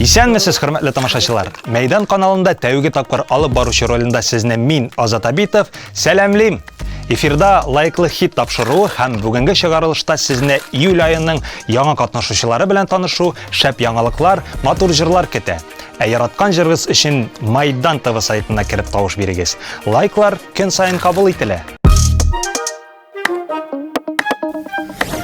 Исәнмесез, хөрмәтле тамашачылар! Мәйдан каналында тәүге тапкыр алып баручы ролендә сезне мин, Азат Абитов, сәламлим! Эфирда лайклы хит тапшыруы һәм бүгенге чыгарылышта сезне июль аеның яңа катнашучылары белән танышу, шәп яңалыклар, матур җырлар көтә. Ә яраткан җырыгыз өчен Майдан ТВ сайтына кереп тавыш бирегез. Лайклар көн саен кабул ителә.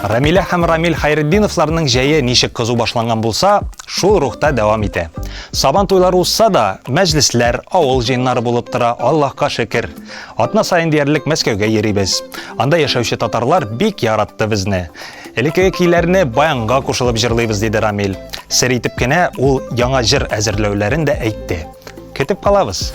Рамилә һәм Рамил Хайретдиновларның җәе ничек кызу башланган булса, шул рухта дәвам итә. Сабан туйлары узса да, мәҗлесләр, авыл җыеннары булып тора, Аллаһка шөкер. Атна саен диярлек Мәскәүгә йөрибез. Анда яшәүче татарлар бик яратты безне. Элеккеге көйләрне баянга кушылып җырлыйбыз, диде Рамил. Сер итеп кенә ул яңа җыр әзерләүләрен дә әйтте. Көтеп калабыз.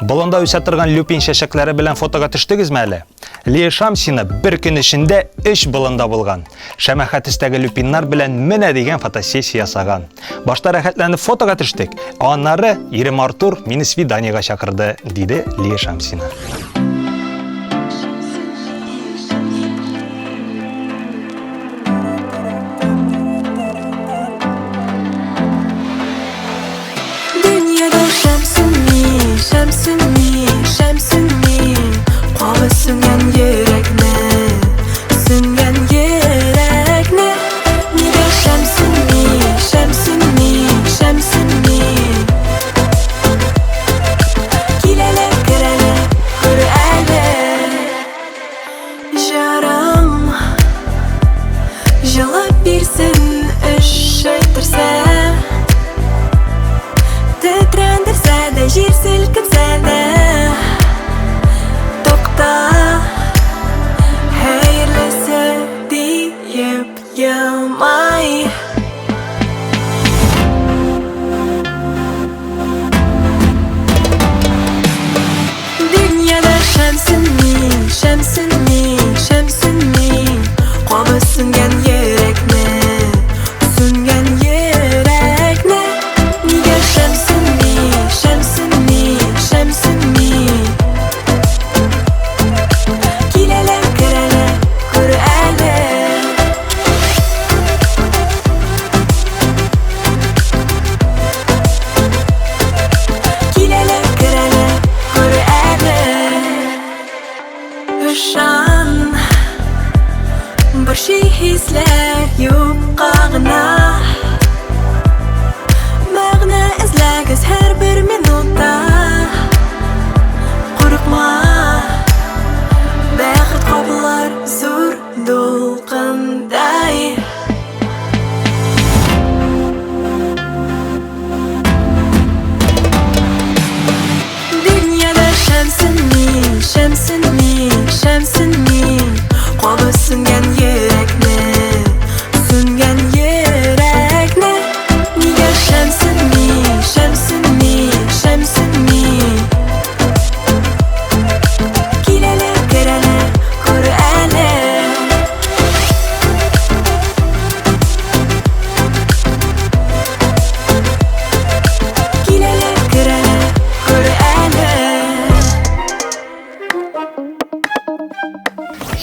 Болында үсә торган люпин чәчәкләре белән фотога төштегезме әле? Лия Шамсина бер көн эчендә өч болында булган. Шәмәхә төстәге люпиннар белән менә дигән фотосессия ясаган. Башта рәхәтләнеп фотога төштек, ә аннары ирем Артур мине свиданиега чакырды, диде Лия Шамсина. Дөньяда шәм сүнми, шәм сүнми, шәм сүнми. Кабы сүнми.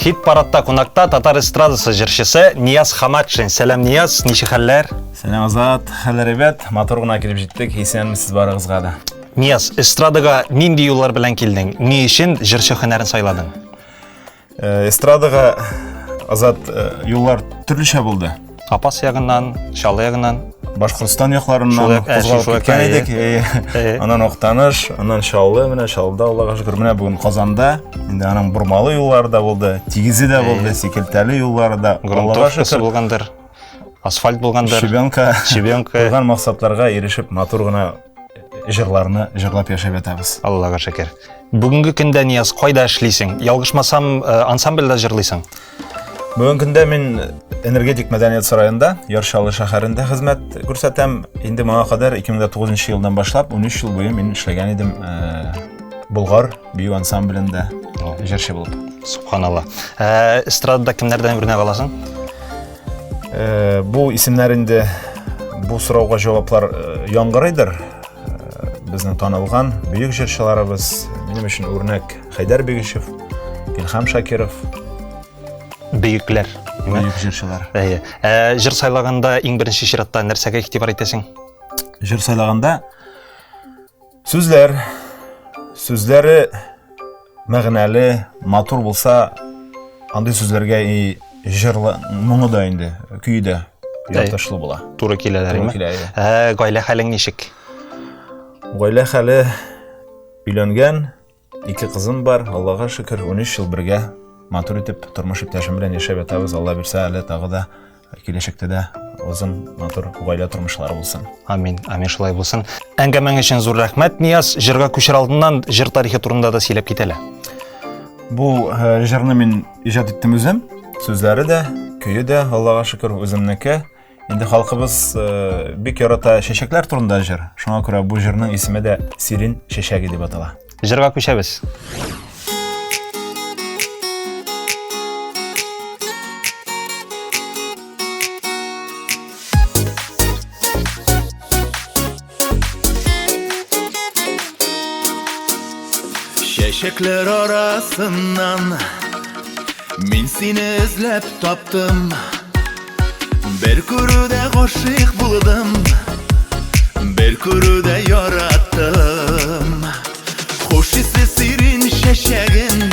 Хит-парадта кунакта татар эстрадасы җырчысы Нияз Хаматшин. Сәлам, Нияз, ничек хәлләр? Сәлам, Азат. Хәлләр әйбәт. Матур гына килеп җиттек. Исәнмесез барыгызга да. Нияз, эстрадага нинди юллар белән килдең? Ни өчен җырчы һөнәрен сайладың? Э, эстрадага Азат э, юллар төрлечә булды. Апас ягыннан, Чаллы ягыннан. Башкортстан якларыннан э, кузгалып киткән идек. Аннан Актаныш, аннан Чаллы, менә Чаллыда Аллага шөкер, менә бүген Казанда. Инде аның бормалы юллары да булды, тигезе дә булды, сикелтәле юллары да. Аллага шөкер булгандыр. Асфальт булгандыр. Щебенка. Щебенка. Куйган максатларга ирешеп, матур гына җырларны җырлап яшәп ятабыз. Аллага шөкер. Бүгенге көндә Нияз кайда эшлисең? Ялгышмасам, э, ансамбльдә җырлыйсың? Бүгенге көндә мин Энергетик мәдәният сараенда, Яр Чаллы шәһәрендә хезмәт күрсәтәм. Инде моңа кадәр 2009 елдан башлап 13 ел буе мин эшләгән идем э, Болгар бию ансамблендә җырчы булып. Субханалла. Э, эстрадада кемнәрдән үрнәк аласың? Э, бу исемнәр инде бу сорауга җаваплар яңгырыйдыр. Безнең танылган бөек җырчыларыбыз, минем өчен үрнәк Хәйдәр Бигешев, Илһам Шакиров. Бөекләр. Бөек җырчылар. Әйе. Ә, җыр сайлаганда иң беренче чиратта нәрсәгә игътибар итәсең? Җыр сайлаганда сүзләр, сүзләре мәгънәле, матур булса, андый сүзләргә и җырлы моңы да инде, көе дә ятышлы була. Туры киләләр, Туры килә, әйе. Ә, гаилә хәлең ничек? Гаилә хәле өйләнгән, ике кызым бар, Аллага шөкер, 13 ел бергә матур итеп тормыш иптәшем белән яшәп ятабыз. Алла бирсә, әле тагы да киләчәктә дә озын матур гаилә тормышлары булсын. Амин, амин шулай булсын. Әңгәмәң өчен зур рәхмәт, Нияз. Җырга күчер алдыннан җыр тарихы турында да сөйләп кит әле. Бу э, җырны мин иҗат иттем үзем. Сүзләре дә, көе дә, Аллага шөкер, үземнеке. Инде халкыбыз э, бик ярата чәчәкләр турында җыр. Шуңа күрә бу җырның исеме дә Сирин чәчәге дип атала. Җырга күчәбез. Чәчәкләр арасыннан мин сине эзләп таптым. Бер күрүдә гашыйк булдым, бер күрүдә яраттым. Хуш исле сирин чәчәген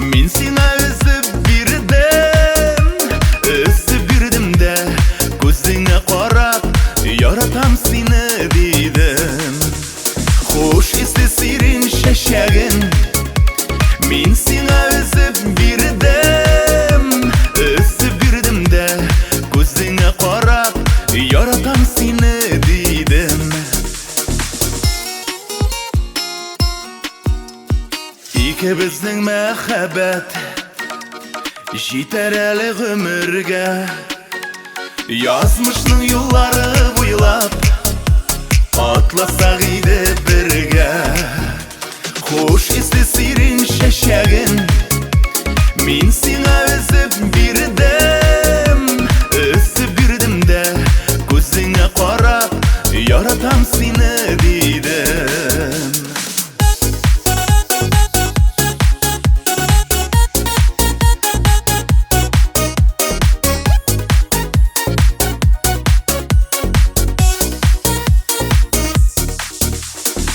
мин сиңа өзеп бирдем, өзеп бирдем дә күзеңә карап, яратам сине дидем. Хуш исле сирин чәчәген мин сиңа өзеп бирдем, өзеп бирдем дә күзеңә карап, яратам сине дидем. Икебезнең мәхәббәт җитәр әле гомергә. Язмышның юллары буйлап атласак иде бергә. Хуш исле сирин чәчәген мин сиңа өзеп бирдем, өзеп бирдем дә күзеңә карап, яратам сине дидем.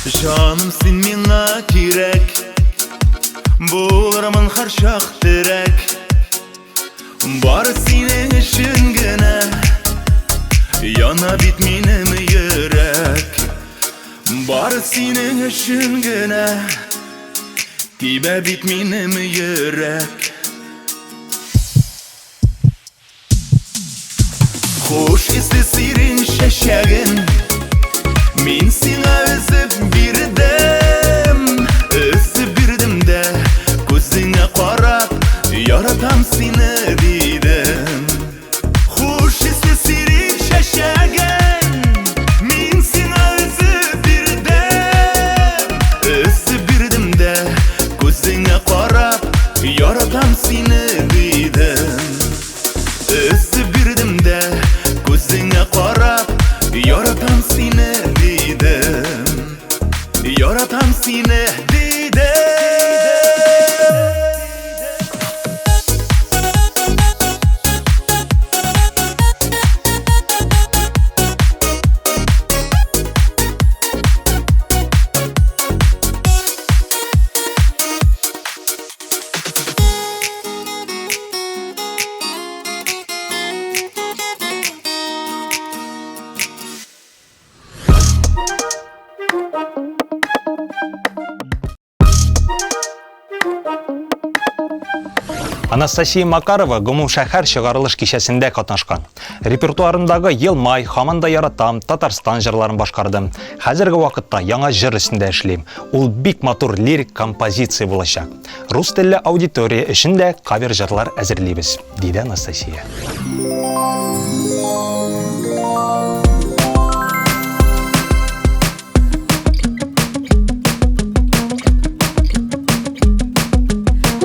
Җаным, син миңа кирәк, булырмын һәрчак терәк. Бары синең өчен генә яна бит минем йөрәк. Бары синең өчен генә тибә бит минем йөрәк. Хуш исле сирин чәчәген мин сиңа өзеп бирдем, өзеп бирдем дә күзеңә карап, яратам сине дидем. Хуш исле сирин чәчәген мин сиңа өзеп бирдем, өзеп бирдем дә күзеңә карап, яратам сине дидем. Өзеп бирдем дә күзеңә карап. Анастасия Макарова гомумшәһәр чыгарылыш кичәсендә катнашкан. Репертуарындагы Елмай, Һаман да яратам, Татарстан җырларын башкардым. Хәзерге вакытта яңа җыр өстендә эшлим. Ул бик матур лирик композиция булачак. Рус телле аудитория өчен дә кавер җырлар әзерлибез, диде Анастасия.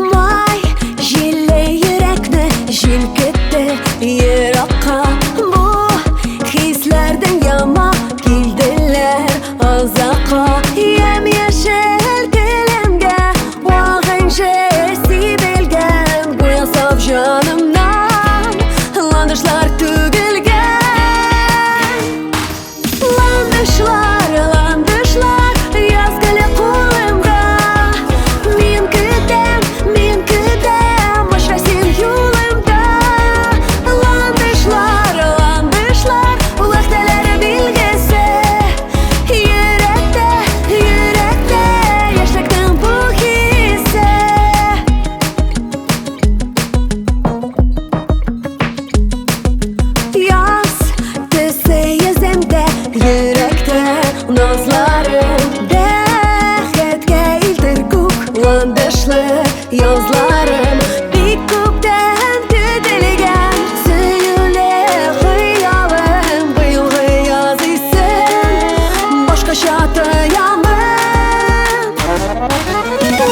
Май җиле йөрәкне җилкетте еракка. Бу хисләрдән яма килделәр озакка. Ямь-яшел келәмгә вак энҗе сибелгән, гүя саф җанымнан ландышлар түгелгән. Ландышлар, ландышлар, яз гөле кулымда. Мин көтәм, мин көтәм, очра син юлымда. Ландышлар, ландышлар, вәгъдәләр билгесе. Йөрәктә, йөрәктә, яшьлекнең бу хисе. Яз төсе йөземдә, йөрәктә назларым. Бәхеткә илтер күк ландышлы язларым. Бик күптән көтелгән сөюле хыялым. Быелгы яз исен башкача тоямын.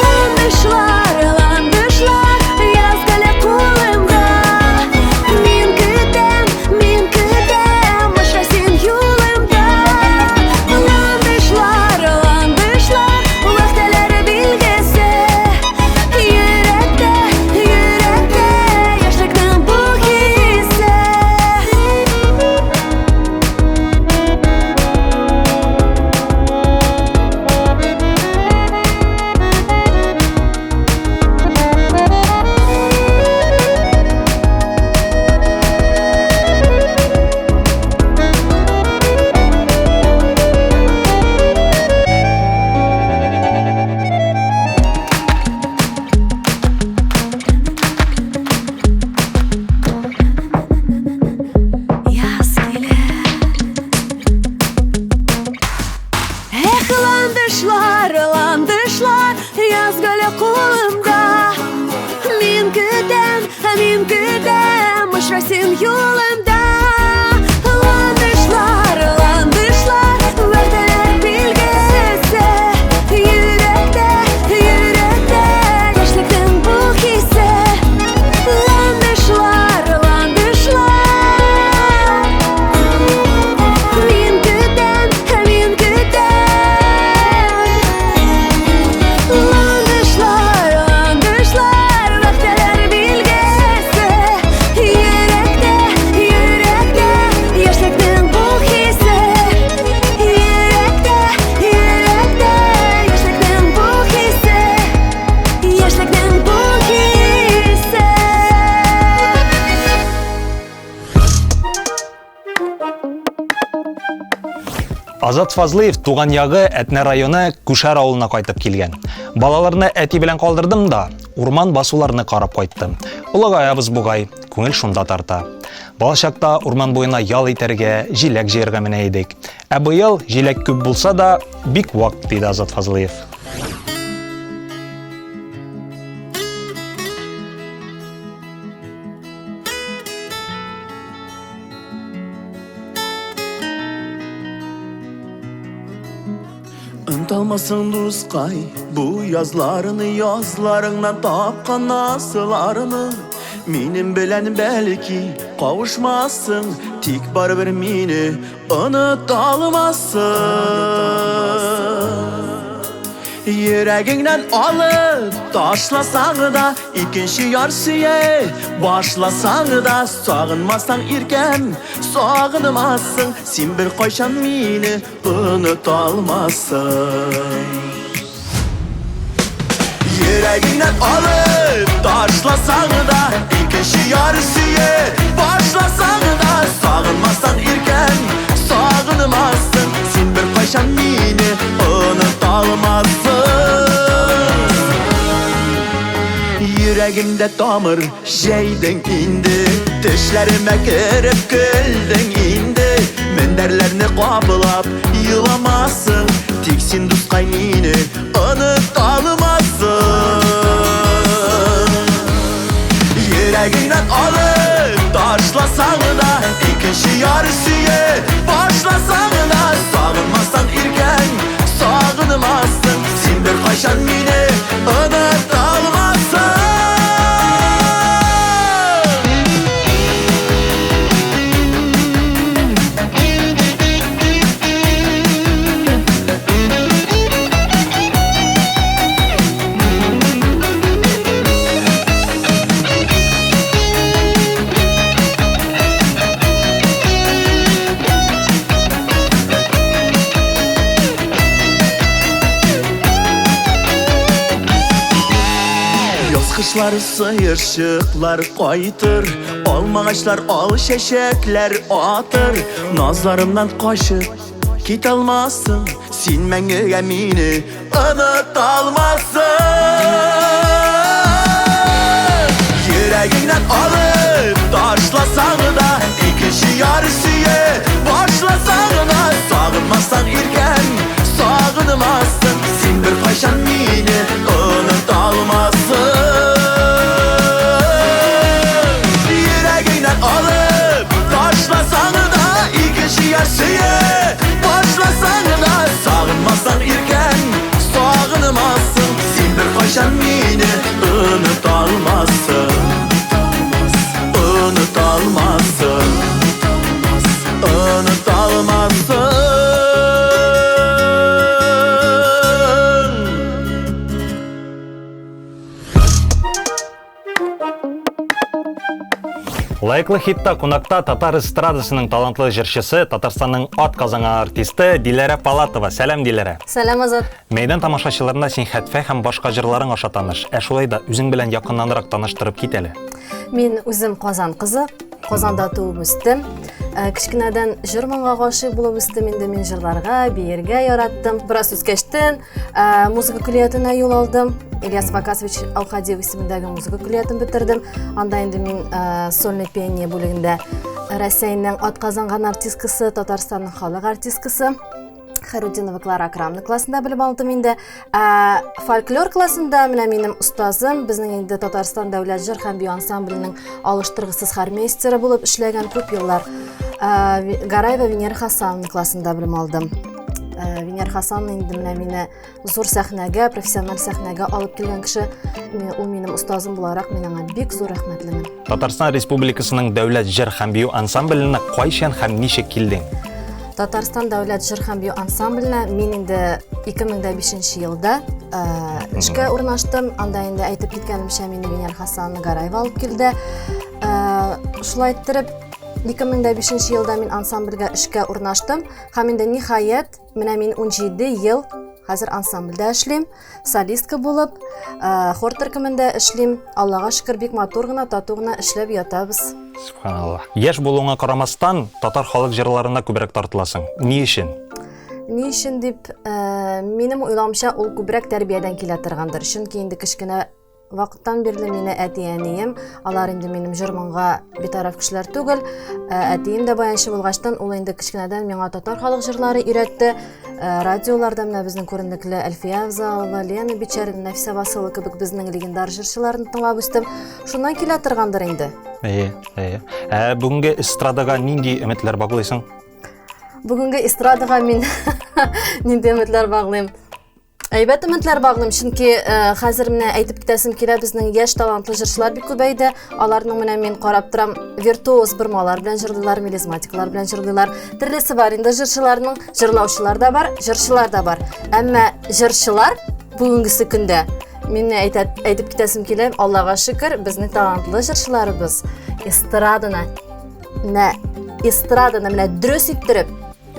Ландышлар, ландышлар, яз гөле кулымда. Мин көтәм, мин көтәм, очра син юлымда. Ландышлар, ландышлар, вәгъдәләр билгесе. Йөрәктә, йөрәктә, яшьлекнең бу хисе. Яз килә. Эх, ландышлар, ландышлар, яз гөле кулымда. Мин көтәм, мин көтәм, очра син юлымда. Ландышлар, ландышлар, вәгъдәләр билгесе. Йөрәктә, йөрәктә, яшьлекнең бу хисе. Ландышлар, ландышлар, мин көтәм, мин көтәм. Ландышлар, ландышлар, вәгъдәләр билгесе. Йөрәктә, йөрәктә, яшьлекнең бу хисе. Йөрәктә, йөрәктә, яшьлекнең бу хисе. Яшьлекнең бу хисе. Азат Фазлыев туган ягы Әтнә районы Күшәр авылына кайтып килгән. Балаларны әти белән калдырдым да, урман басуларны карап кайттым. Олыгаябыз бугай, күңел шунда тарта. Балачакта урман буена ял итәргә, җиләк җыярга менә идек. Ә быел җиләк күп булса да, бик вак, диде Азат Фазлыев. Оныталмасың, дускай, бу язларны, язларыңнан тапкан асыларны. Минем белән бәлки кавышмассың, тик барыбер мине оныта алмассың. Йөрәгеңнән алып ташласаң да, икенче яр сөя башласаң да, сагынмасаң, иркәм, сагынмассың, син бер кайчан мине оныта алмассың. Йөрәгеңнән алып ташласаң да, икенче яр сөя башласаң да, сагынмасаң, иркәм, сагынмассың, син бер кайчан мине оныта алмассың. Йөрәгеңнән Йөрәгемдә тамыр җәйдең инде Тешләремә кереп көлдең инде Мендәрләрне каплап еламассың Тик син, дускай, мине оныта алмассың Йөрәгеңнән алып ташласаң да Икенче яр сөеп башласаң да Сагынмасаң иркәң, сагынмассың Син беркайчан мине оныта алмассың Язкышлар сыерчыклар кайтыр, Алмагачлар ал чәчәкләр атыр, Назларымнан качып китә алмассың, Син мәңгегә мине оныта алмассың. Йөрәгеңнән алып ташласаң да, Икенче яр сөеп башласаң да, Сагынмасаң иркәң, сагынмассың, Син беркайчан мине оныта алмассың. Йөрәгеңнән алып ташласаң да, Икенче яр сөеп башласаң да, Сагынмасаң иркәң, сагынмассың, Син беркайчан мине оныта алмассың. Оныта алмассың. Оныта алмассың. Лайклы хитта кунакта татар эстрадасының талантлы җырчысы, Татарстанның ат казанган артисты Диләрә Палатова. Сәлам, Диләрә. Сәлам, Азат. Мәйдан тамашачыларына син хәтфә һәм башка җырларың аша таныш. Ә шулай да үзең белән якыннанрак таныштырып кит әле. Мин үзем Казан кызы. Казанда туып үстем. Э, кечкенәдән җыр моңга гашыйк булып үстем инде мин җырларга, биергә яраттым. Бераз үскәчтен э, музыка көллиятенә юл алдым. Ильяс Вакасович Алхадиев исемендәге музыка көллиятен бетердем. Анда инде мин э, сольный пение бүлегендә Рәсәйнең атказанган артисткасы, Татарстанның халык артисткасы Хәрутдинова Клара Акрамовна классында белем алдым инде. Ә, фольклор классында менә минем остазым, безнең инде Татарстан дәүләт җыр һәм бию ансамбленең алыштыргысыз хормейстеры булып эшләгән күп еллар. Ә, Гараева Венера Хасановна классында белем алдым. Ә, Венера Хасановна инде менә мине зур сәхнәгә, профессиональ сәхнәгә алып килгән кеше. Ул минем остазым буларак, мин аңа бик зур рәхмәтлемен. Татарстан Республикасының дәүләт җыр һәм бию ансамбленә кайчан һәм ничек килдең? Татарстан дәүләт җыр һәм бию ансамбленә мин инде 2005 елда э, эшкә урнаштым. Анда инде әйтеп киткәнемчә мине Венера Хасановна Гараева алып килде. Э, шулай иттереп 2005 елда мин ансамбльгә эшкә урнаштым һәм инде ниһаять Менә мин 17 ел хәзер ансамбльдә эшлим, солистка булып, э, хор төркемендә эшлим. Аллага шөкер, бик матур гына, тату гына эшләп ятабыз. Субханалла. Яшь булуыңа карамастан, татар халык җырларына күбрәк тартыласың. Ни өчен? Ни өчен дип, э, минем уйлавымча, ул күбрәк тәрбиядән килә торгандыр. Чөнки инде кечкенә Вакыттан бирле мине әти-әнием, алар инде минем җыр-моңга битараф кешеләр түгел. Ә, әтием дә баянчы булгачтан, ул инде кечкенәдән миңа татар халык җырлары өйрәтте. Ә, радиоларда менә безнең күренекле Әлфия Авзалова, Лена Бичәрина, Нәфисә Васылова кебек безнең легендар җырчыларны тыңлап үстем. Шуннан килә торгандыр инде. Әйе, әйе. Ә бүгенге эстрадага нинди өметләр баглыйсың? Бүгенге эстрадага мин нинди өметләр баглыйм? Әйбәт өметләр баглыйм, чөнки э, хәзер менә әйтеп китәсем килә, безнең яшь талантлы җырчылар бик күбәйде. Аларның менә мин карап торам, виртуоз бормалар белән җырлыйлар, мелизматикалар белән җырлыйлар. Төрлесе бар инде җырчыларның, җырлаучылар да бар, җырчылар да бар. Әмма җырчылар бүгенгесе көндә мин әйтә, әйтеп китәсем килә, Аллага шөкер, безнең талантлы җырчыларыбыз эстраданы, менә эстраданы менә дөрес иттереп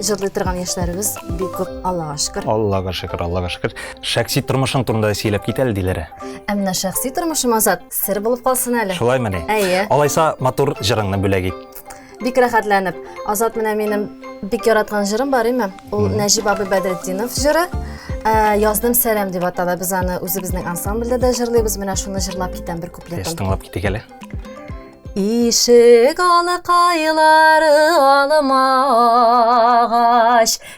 Җырлый торган яшьләребез бик күп, Аллага шөкер. Аллага шөкер, Аллага шөкер. Шәхси тормышың турында сөйләп кит әле, Диләрә. Ә менә шәхси тормышым, Азат, сер булып калсын әле. Шулаймыни? Әйе. Алайса матур җырыңны бүләк ит. Бик рәхәтләнеп. Азат, менә минем бик яраткан җырым бар, име? Ул Нәҗип абый Бәдретдинов җыры. Ә, Яздым сәлам дип атала. Без аны үзебезнең ансамбльдә дә җырлыйбыз. Менә шуны җырлап китәм бер куплетын. Тыңлап китик әле. Ишек алкайлары алмагач,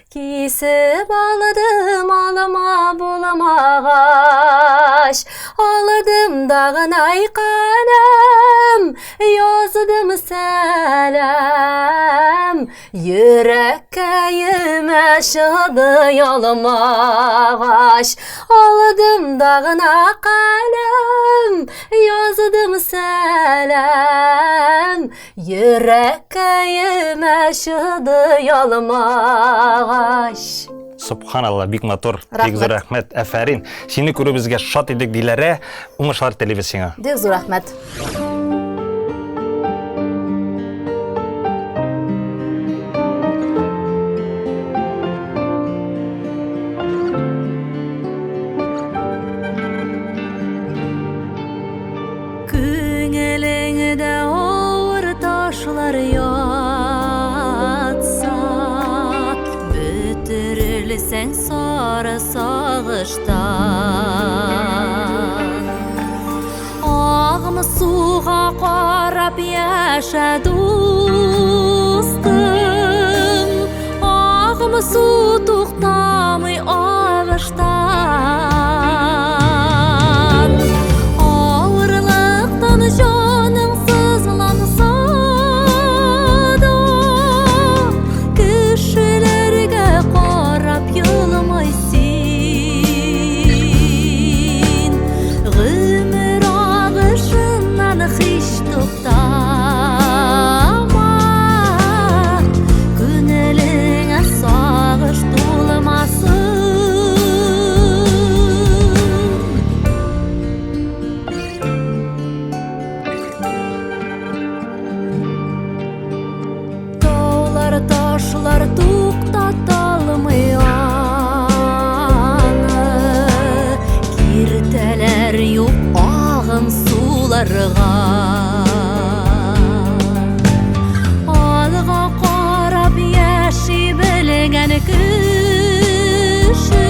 Кисеп алдым алма булмагач, Алдым да гына каләм, Яздым сәлам. Йөрәккәемә чыдый алмагач, Алдым да гына каләм, Яздым сәлам. Йөрәккәемә чыдый алмагач. Субханалла, бик матур, бик зур рәхмәт, әфәрин. Сине күрүебезгә шат идек, Диләрә. Уңышлар телибез сиңа. Бик зур рәхмәт. Күңелеңдә авыр ташлар ятса, бөтерелсәң сары сагыштан. Агым суга карап яшә, дустым, агым су туктамый агыштан. Авырлыктан җаның сызланса да, кешеләргә карап елмай син. Гомер агышыннан һич туктама, күңелеңә сагыш тулмасын. Таулар, ташлар туктата алмый аны, Киртәләр юк агым суларга. Алга карап яши белгән кеше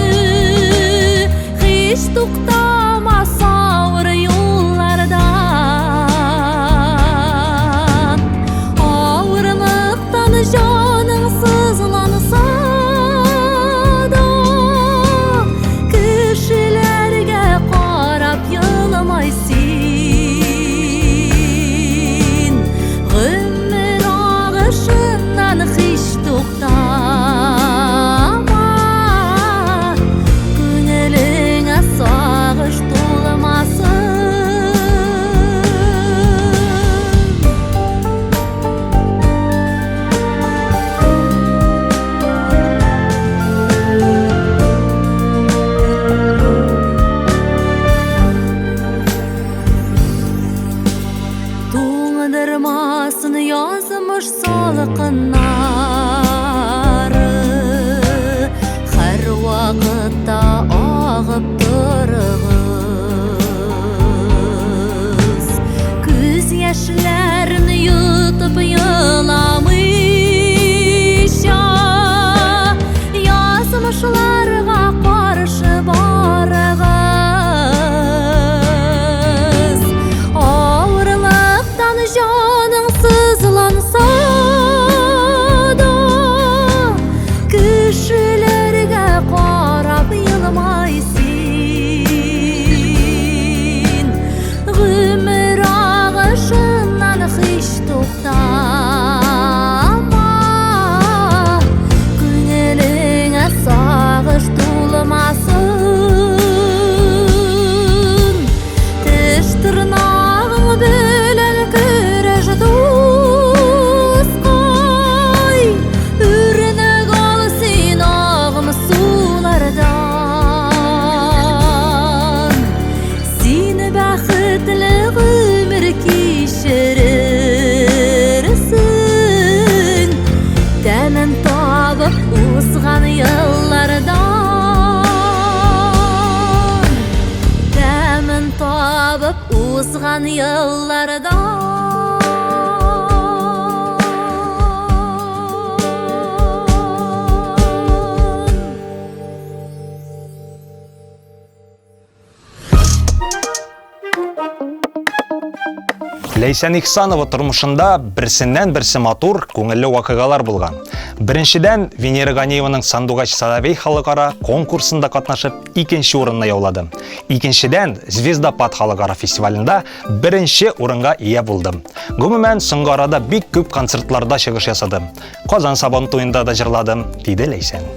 һич туктамас авыр юллардан. Авырлыктан җаның сызланса да, кешеләргә карап елмай син. Гомер агышыннан һич туктама, күңелеңә сагыш тулмасын. Туңдырмасын язмыш салкыннары, һәрвакытта агып торыгыз. Күз яшьләрен йотып еламыйча, язмышларга каршы барыгыз. Авырлыктан җаның сызланса да, кешеләргә карап елмай син. Гомер агышыннан һич туктама, күңелеңә сагыш тулмасын. Теш тырнагың белән көрәш, дускай, үрнәк ал син агым сулардан. Син бәхетле гомер кичерерсең, тәмен табып узган еллардан. Тәмен табып узган еллардан. Ләйсән Ихсанова тормышында берсеннән-берсе матур, күңелле вакыйгалар булган. Беренчедән, Венера Ганиеваның Сандугач Соловей халыкара конкурсында катнашып, икенче урынны яулады. Икенчедән, Звездопад халыкара фестивалендә беренче урынга ия булдым. Гомумән, соңгы арада бик күп концертларда чыгыш ясадым. Казан Сабан туенда да җырладым, диде Ләйсән.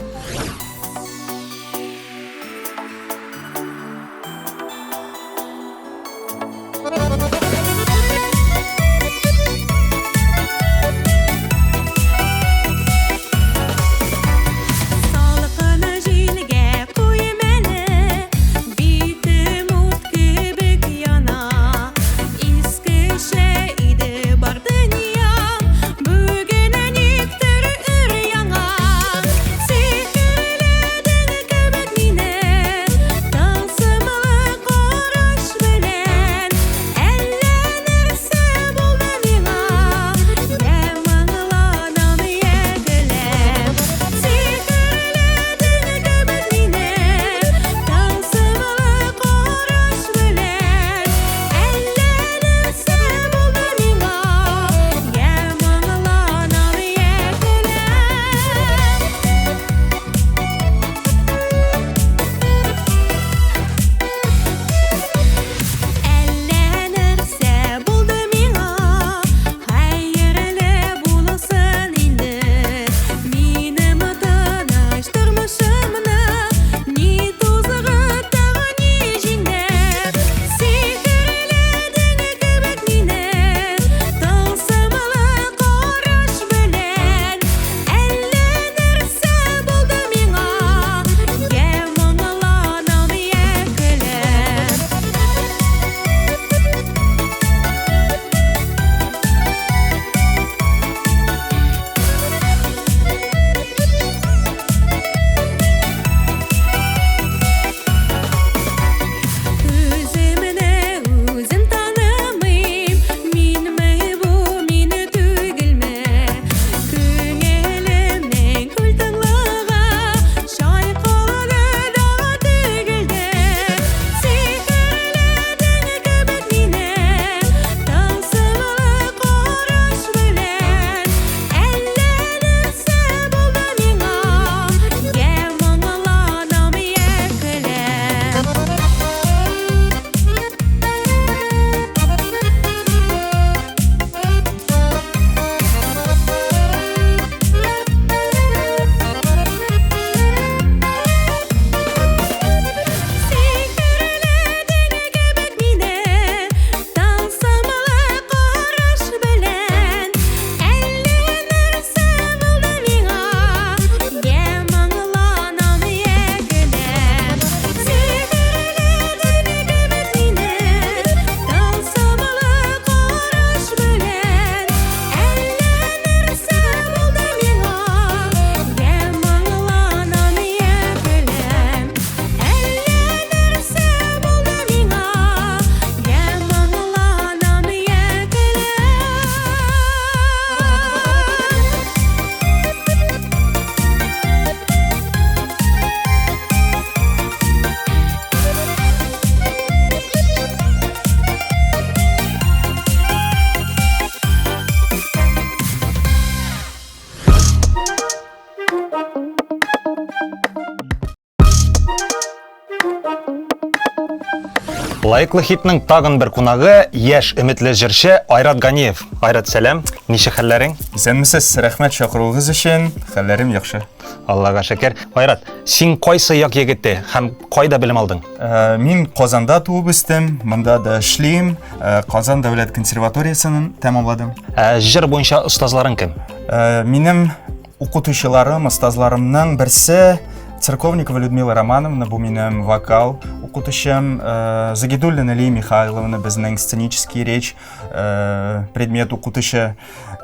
Лайклы хитның тагын бер кунагы яшь өметле җырчы Айрат Ганиев. Айрат, сәлам. Ничек хәлләрең? Исәнмесез, рәхмәт чакыруыгыз өчен. Хәлләрем яхшы. Аллага шөкер. Айрат, син кайсы як егете һәм кайда белем алдың? Э, мин Казанда туып үстем, монда да эшлим. Э, Казан дәүләт консерваториясен тәмамладым. Ә җыр буенча остазларың кем? Э, минем Укытучыларым, остазларымның берсе Церковникова Людмила Романовна, бу минем вокал укытучым, э, Загидуллина Лия Михайловна, безнең сценический речь э, предмет укытучы,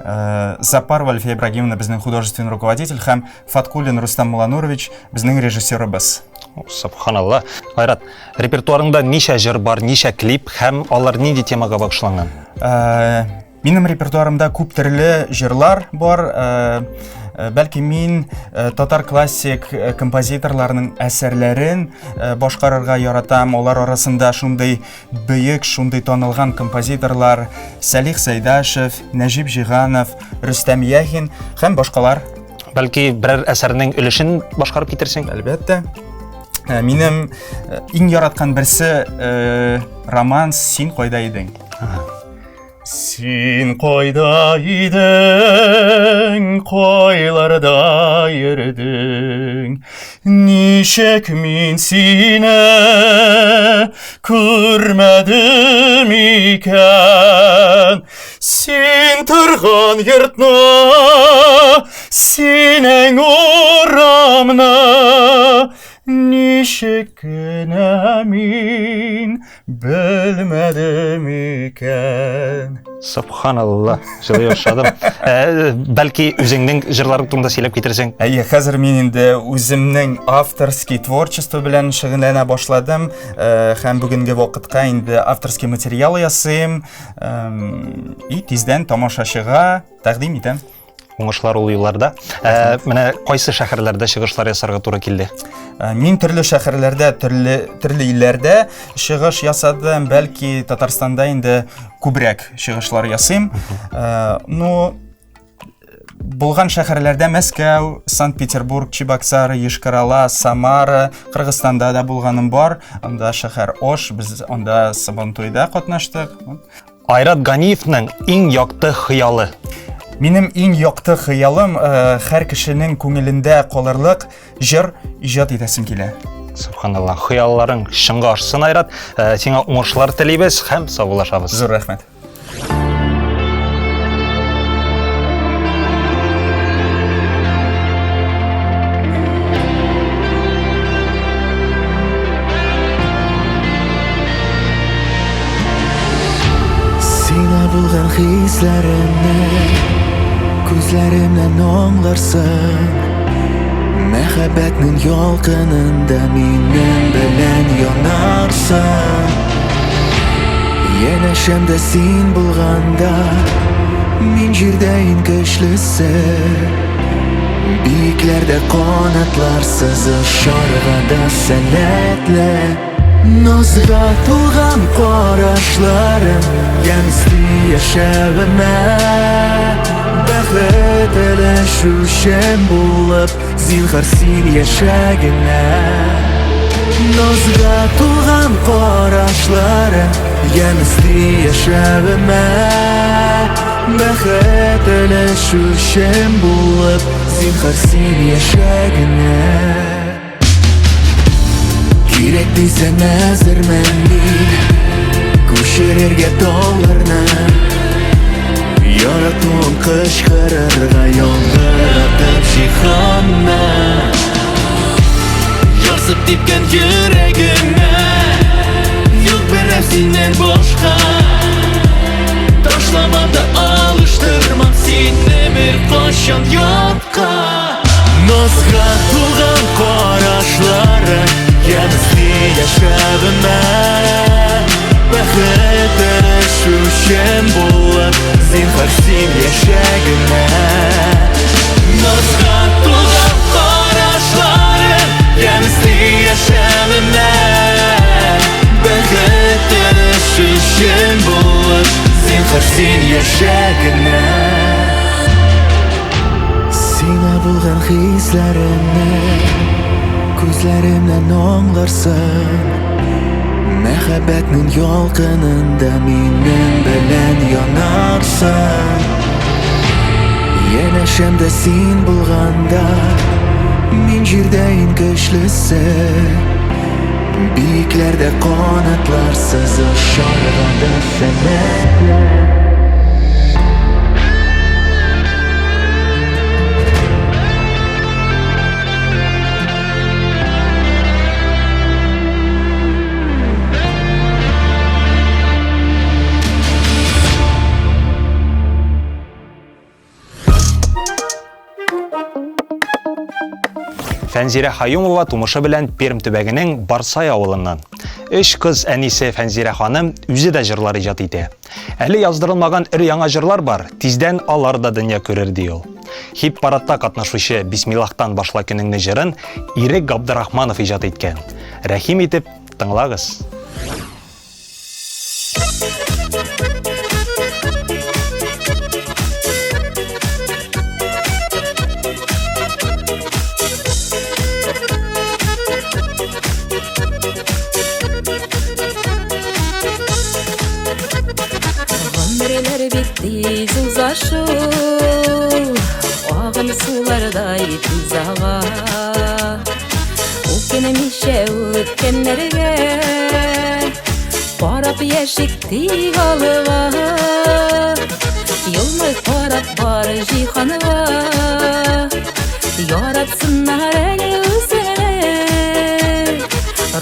э, Запарова Альфия Ибрагимовна, безнең художественный руководитель һәм Фаткуллин Рустам Муланурович, безнең режиссерыбыз. Субханалла. Айрат, репертуарыңда ничә җыр бар, ничә клип һәм алар нинди темага багышланган? Минем репертуарымда күп төрле җырлар бар. Э, Э, бәлки мин э, татар классик э, композиторларының әсәрләрен башкарырга яратам. Алар арасында шундый бөек, шундый танылган композиторлар Сәлих Сәйдашев, Нәҗип Җиганов, Рөстәм Яхин һәм башкалар. Бәлки берәр әсәрнең өлешен башкарып китерсең? Әлбәттә. Минем иң яраткан берсе романс Син кайда идең? Син кайда идең, кайларда йөрдең? Ничек мин сине күрмәдем икән? Син торган йортны, синең урамны ничек кенә мин Белмәдем икән. Субханалла, җылый ошадым. Ә, бәлки үзеңнең җырларың турында сөйләп китерсең? Әйе, хәзер мин инде үземнең авторский творчество белән шөгыльләнә башладым. Э, һәм бүгенге вакытка инде авторский материал ясыйм. И тиздән тамашачыга тәкъдим итәм. Уңышлар ул юлларда. Ә, менә кайсы шәһәрләрдә чыгышлар ясарга туры килде? Ә, мин төрле шәһәрләрдә, төрле төрле илләрдә чыгыш ясадым. Бәлки Татарстанда инде күбрәк чыгышлар ясыйм. Ә, ну, булган шәһәрләрдә Мәскәү, Санкт-Петербург, Чебоксары, Йошкар-Ола, Самара, Кыргызстанда да булганым бар. Анда шәһәр Ош, без анда Сабантуйда катнаштык. Айрат Ганиевның иң якты хыялы. Минем иң якты хыялым э, һәр кешенең күңелендә калырлык җыр иҗат итәсем килә. Субханалла, хыялларың чынга ашсын, Айрат. Э, сиңа уңышлар телибез һәм саубуллашабыз. Зур рәхмәт. Сиңа булган хисләремне күзләремнән аңларсың. Мәхәббәтнең ялкынында минем белән янарсың. Янәшәмдә син булганда мин җирдә иң көчлесе. Биекләрдә канатларсыз очарга да сәләтле. Назга тулган карашларың Ямь өсти яшәвемә. Бәхет өләшүчем булып, зинһар син яшә генә. Назга тулган карашларың Ямь өсти яшәвемә. Бәхет өләшүчем булып, зинһар син яшә генә. Кирәк дисәң әзермен мин Күчерергә тауларны Яратуым кычкырырга яңгыратып җиһанны Ярсып типкән йөрәгемә Юк берәү синнән башка Ташламам да алыштырмам сине беркайчан ятка Назга тулган карашлары Ямь өсти яшәвемә. Бәхет өләшүчем булып, зинһар син яшә генә. Назга тулган карашлары Ямь өсти яшәвемә. Бәхет өләшүчем булып, зинһар син яшә генә. Сиңа булган хисләремне күзләремнән аңларсың. Мәхәббәтнең ялкынында минем белән янарсың. Янәшәмдә син булганда мин җирдә иң көчлесе. Биекләрдә канатларсыз очарга да сәләтле. Фәнзирә Хаюмова тумышы белән Пермь төбәгенең Барсай авылыннан. Өч кыз әнисе Фәнзирә ханым үзе дә җырлар иҗат итә. Әле яздырылмаган өр-яңа җырлар бар, тиздән алар да дөнья күрер, ди ул. Хит-парадта катнашучы Бисмиллахтан башла көнеңне җырын Ирек Габдрахманов иҗат иткән. Рәхим итеп, тыңлагыз. Гомерләр бит тиз уза шул, Агым сулардай тиз ага. Үкенмичә үткәннәргә Карап яшик тик алга. Елмай карап бар җиһанга, Яратсыннар әле үзеңне.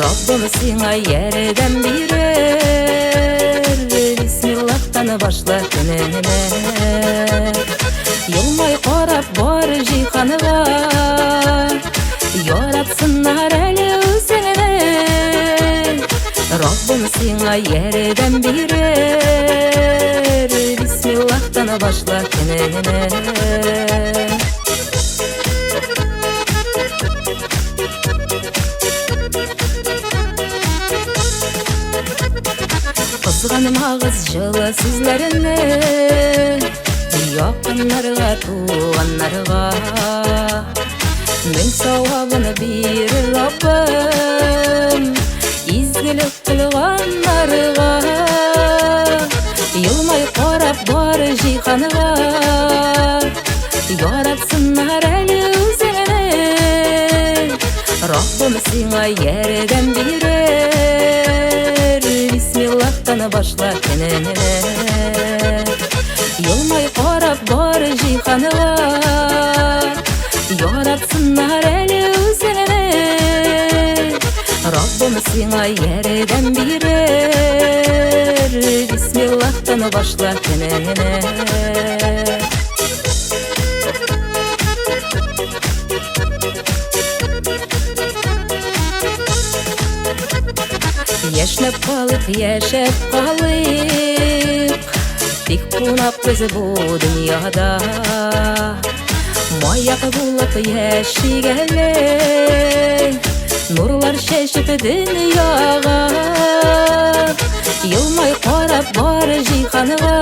Раббым сиңа ярдәм бирер, Бисмиллахтан башла көнеңне. Елмай карап бар җиһанга, Яратсыннар әле үзеңне. Раббым сиңа ярдәм бирер, Бисмиллахтан башла көнеңне. Кызганмагыз җылы сүзләрне Якыннарга, туганнарга. Мең савабын бирер Раббым Изгелек кылганнарга. Елмай карап бар җиһанга, Яратсыннар әле үзеңне. Раббым сиңа ярдәм бирер, Бисмиллахтан башла көнеңне. Елмай карап бар җиһанга, Яратсыннар әле үзеңне. Раббым сиңа ярдәм бирер, Бисмиллахтан башла көнеңне. Яшьнәп калыйк, яшәп калыйк, Тик кунак без бу дөньяда. Маяк булып яшик әле, Нурлар чәчеп дөньяга. Елмай карап бар җиһанга,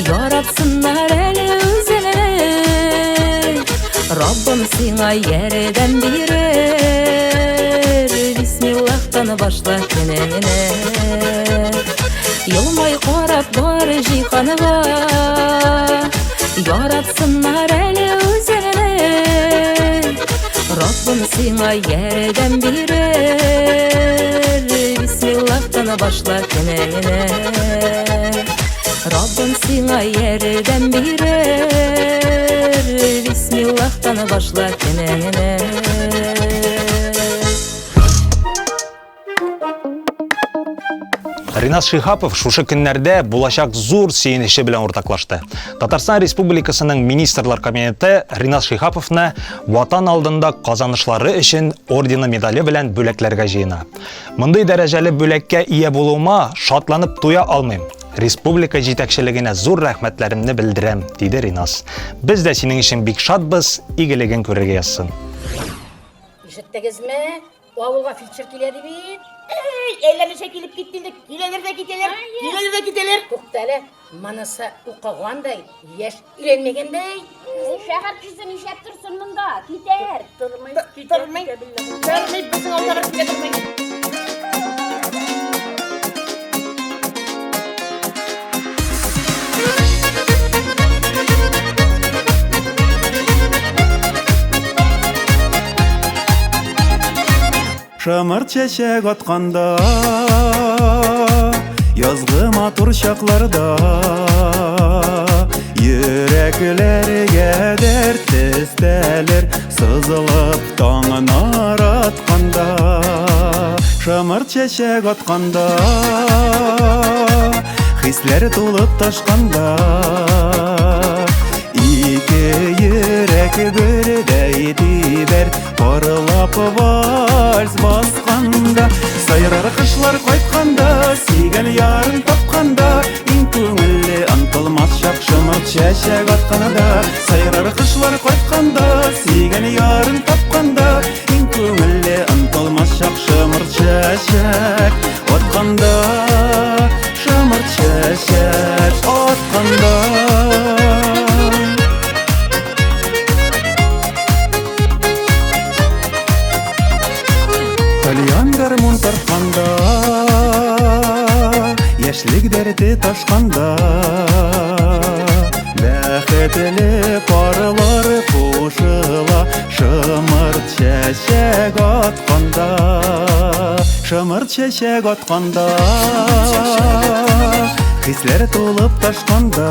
Яратсыннар әле үзеңне. Раббым сиңа ярдәм бирер, Бисмиллахтан башла көнеңне. Елмай карап бар җиһанга, Яратсыннар әле үзеңне. Раббым сиңа ярдәм бирер, Бисмиллахтан башла көнеңне. Раббым сиңа ярдәм бирер, Бисмиллахтан башла көнеңне. Ринас Шиһапов шушы көннәрдә булачак зур сөенече белән уртаклашты. Татарстан Республикасының Министрлар Кабинеты Ринас Шиһаповны Ватан алдында казанышлары өчен ордены медале белән бүләкләргә җыена. Мондый дәрәҗәле бүләккә ия булуыма шатланып туя алмыйм. Республика җитәкчелегенә зур рәхмәтләремне белдерәм, диде Ринас. Без дә синең өчен бик шатбыз, игелеген күрергә язсын. Ишеттегезме? Авылга фельдшер килә ди бит. Әй, әллә ничә килеп китте инде. Киләләр дә китәләр, киләләр дә китәләр. Туктале, монысы укыгандай, яшь өйләнмәгәндәй. Шәһәр кешесе нишләп торсын монда? Китәр. Тормый, тормый, тормый, безнең авылда бер китә тормый. Шымыр чәчәк атканда, Язгы матур чакларда, Йөрәкләргә дәрт өстәлер, Сызылып таңнар атканда, Шымыр чәчәк атканда, Хисләр тулып ташканда, Ике йөрәк бердәй тибәр, Парлап вальс басканда, Сайрар кошлар кайтканда, Сөйгән ярын тапканда, Иң күңелле онтылмас чак шымыр чәчәк. чәчәк атканда, Сайрар кошлар кайтканда, Сөйгән ярын тапканда, Иң күңелле онтылмас чак шомырт чәчәк атканда, Шомырт чәчәк атканда. Тальян гармун тартканда, Яшьлек дәрте ташканда, Бәхетле парлар кушыла, Шымырт чәчәк атканда, Шымырт чәчәк атканда, Хисләр тулып ташканда.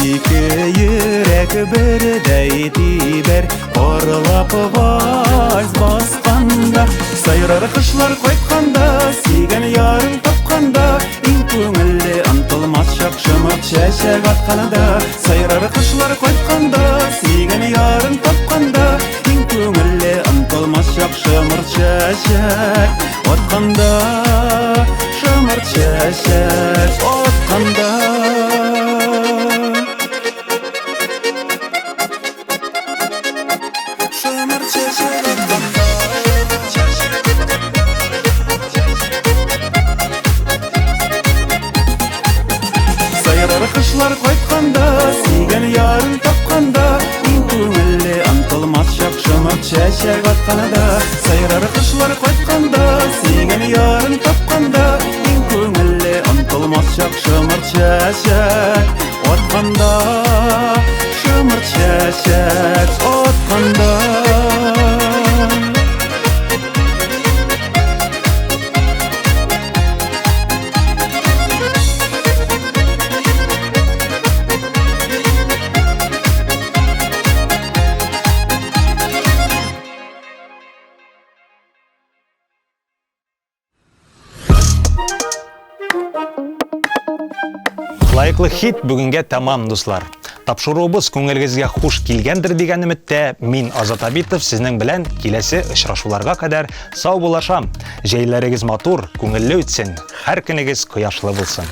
Ике йөрәк бердәй тибәр, Парлап вальс басканда, Сайрар кошлар кайтканда, Сөйгән ярын тапканда, Иң күңелле онтылмас чак шомырт чәчәк атканда, Сайрар кошлар кайтканда, Сөйгән ярын тапканда, Иң күңелле онтылмас чак шомырт чәчәк атканда, Шомырт чәчәк атканда. Шомырт чәчәк атканда. Сайрар кошлар кайтканда, Сөйгән ярын тапканда, Иң күңелле онтылмас чак шомырт чәчәк атканда, Сайрар кошлар кайтканда, Сөйгән ярын тапканда, Иң күңелле онтылмас чак шомырт чәчәк атканда, Шомырт чәчәк атканда. Лайклы хит бүгенгә тәмам, дуслар. Тапшыруыбыз күңелегезгә хуш килгәндер дигән өметтә мин Азат Абитов сезнең белән киләсе очрашуларга кадәр сау булашам. Җәйләрегез матур, күңелле үтсен, һәр көнегез кояшлы булсын.